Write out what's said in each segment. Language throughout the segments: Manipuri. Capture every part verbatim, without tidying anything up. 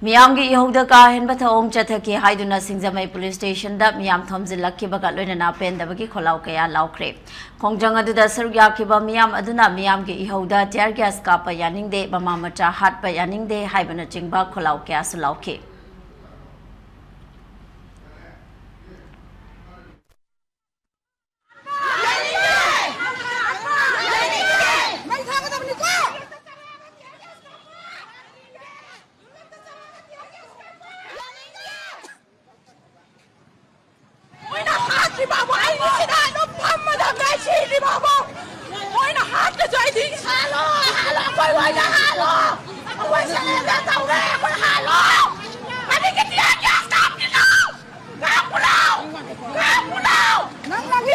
ꯃꯤꯌꯥꯝꯒꯤ ꯏꯍꯧꯗ ꯀꯥ ꯍꯦꯟꯕ ꯊꯧꯑꯣꯡ ꯆꯠꯊꯈꯤ ꯍꯥꯏꯗꯨꯅ ꯁꯤꯡꯖꯃꯩ ꯄꯨꯂꯤꯁ ꯁ꯭ꯇꯦꯁꯟꯗ ꯃꯤꯌꯥꯝ ꯊꯣꯝꯖꯤꯜꯂꯛꯈꯤꯕꯒ ꯂꯣꯏꯅꯅ ꯄꯦꯟꯗꯕꯒꯤ ꯈꯣꯜꯂꯥꯎ ꯀꯌꯥ ꯂꯥꯎꯈ꯭ꯔꯦ꯫ ꯈꯣꯡꯖꯪ ꯑꯗꯨꯗ ꯁꯔꯨꯛ ꯌꯥꯈꯤꯕ ꯃꯤꯌꯥꯝ ꯑꯗꯨꯅ ꯃꯤꯌꯥꯝꯒꯤ ꯏꯍꯧꯗ tear gas ꯀꯥꯞꯄ ꯌꯥꯅꯤꯡꯗꯦ, ꯃꯃꯥ ꯃꯆꯥ ꯍꯥꯠꯄ ꯌꯥꯅꯤꯡꯗꯦ ꯍꯥꯏꯕꯅꯆꯤꯡꯕ ꯈꯣꯜꯂꯥꯎ ꯀꯌꯥꯁꯨ ꯂꯥꯎꯈꯤ꯫ ꯃꯣꯏꯅ ꯍꯥꯠꯇ꯭ꯔꯤ ꯐꯥꯎꯕ ꯑꯩꯗꯤ ꯁꯤꯗ ꯑꯗꯨꯝ ꯐꯝꯃꯗꯕꯅꯦ, ꯁꯤꯗ꯭ꯔꯤ ꯐꯥꯎꯕ꯫ ꯃꯣꯏꯅ ꯍꯥꯠꯇ꯭ꯔꯁꯨ ꯑꯩꯗꯤ ꯍꯥꯠꯂꯣ, ꯍꯥꯠꯂꯣ, ꯑꯩꯈꯣꯏ ꯂꯣꯏꯅ ꯍꯥꯠꯂꯣ꯫ ꯑꯩꯈꯣꯏ surrender ꯇꯧꯔꯦ, ꯑꯩꯈꯣꯏ ꯍꯥꯠꯂꯣ꯫ ꯀꯔꯤꯒꯤ tear gas ꯀꯥꯞꯄꯤꯅꯣ? ꯀꯥꯞꯄꯨꯔꯣ! ꯀꯥꯞꯄꯨꯔꯣ! ꯅꯪ ꯅꯪꯒꯤ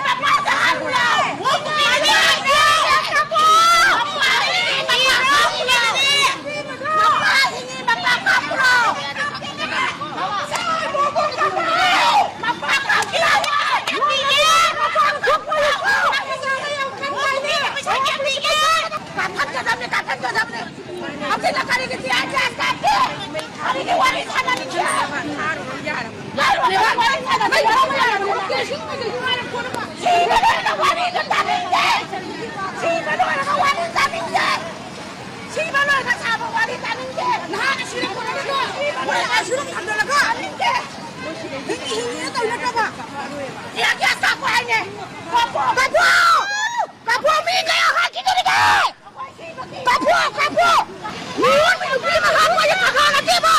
ꯃꯄꯥꯗ ꯍꯥꯠꯂꯨꯔꯣ! ꯃꯄꯥ ꯍꯤꯡꯉꯤ, ꯃꯄꯥ ꯀꯥꯞꯄꯨꯔꯣ! ꯃꯄꯥ ꯀꯥꯞꯄꯤꯔꯣ! ꯀꯥꯞꯍꯟꯒꯗꯕꯅꯤ, ꯀꯥꯞꯍꯟꯒꯗꯕꯅꯤ! ꯍꯧꯖꯤꯛꯅ ꯀꯔꯤꯒꯤ tear gas ꯀꯥꯞꯄꯤ? ꯀꯔꯤꯒꯤ ꯋꯥꯔꯤ ꯁꯥꯟꯅꯅꯤꯡꯒꯦ? ꯁꯤꯕ ꯂꯣꯏꯔꯒ ꯋꯥꯔꯤꯗꯣ ꯇꯥꯅꯤꯡꯗꯦ! ꯁꯤꯕ ꯂꯣꯏꯔꯒ ꯋꯥꯔꯤ ꯇꯥꯅꯤꯡꯗꯦ! ꯁꯤꯕ ꯂꯣꯏꯔꯒ ꯁꯥꯕ ꯋꯥꯔꯤ ꯇꯥꯅꯤꯡꯗꯦ! ꯅꯍꯥꯛꯅ ꯁꯤꯔꯝ ꯄꯨꯔꯛꯑꯒ, ꯃꯣꯏꯅ ꯁꯤꯔꯝ ꯊꯝꯖꯤꯜꯂꯒ, ꯇꯥꯅꯤꯡꯗꯦ! ꯍꯤꯡꯉꯤ ꯍꯤꯡꯉꯤꯅ ꯇꯧꯅꯗ꯭ꯔꯕ? Tear gas ꯀꯥꯞꯄꯣ ꯍꯥꯏꯅꯦ! ꯀꯥꯞꯄꯣ! ꯀꯥꯞꯄꯣ! ꯀꯥꯞꯄꯣ! ꯃꯤ ꯀꯌꯥ ꯍꯥꯠꯈꯤꯗꯣꯔꯤꯒꯦ? ꯀꯥꯞꯄꯣ! ꯀꯥꯞꯄꯣ! ꯃꯤꯑꯣꯠꯄ ꯅꯨꯄꯤ ꯑꯃ ꯍꯥꯠꯄ ꯍꯥꯏꯁꯦ ꯀꯅꯥ ꯅꯠꯇꯦꯕ!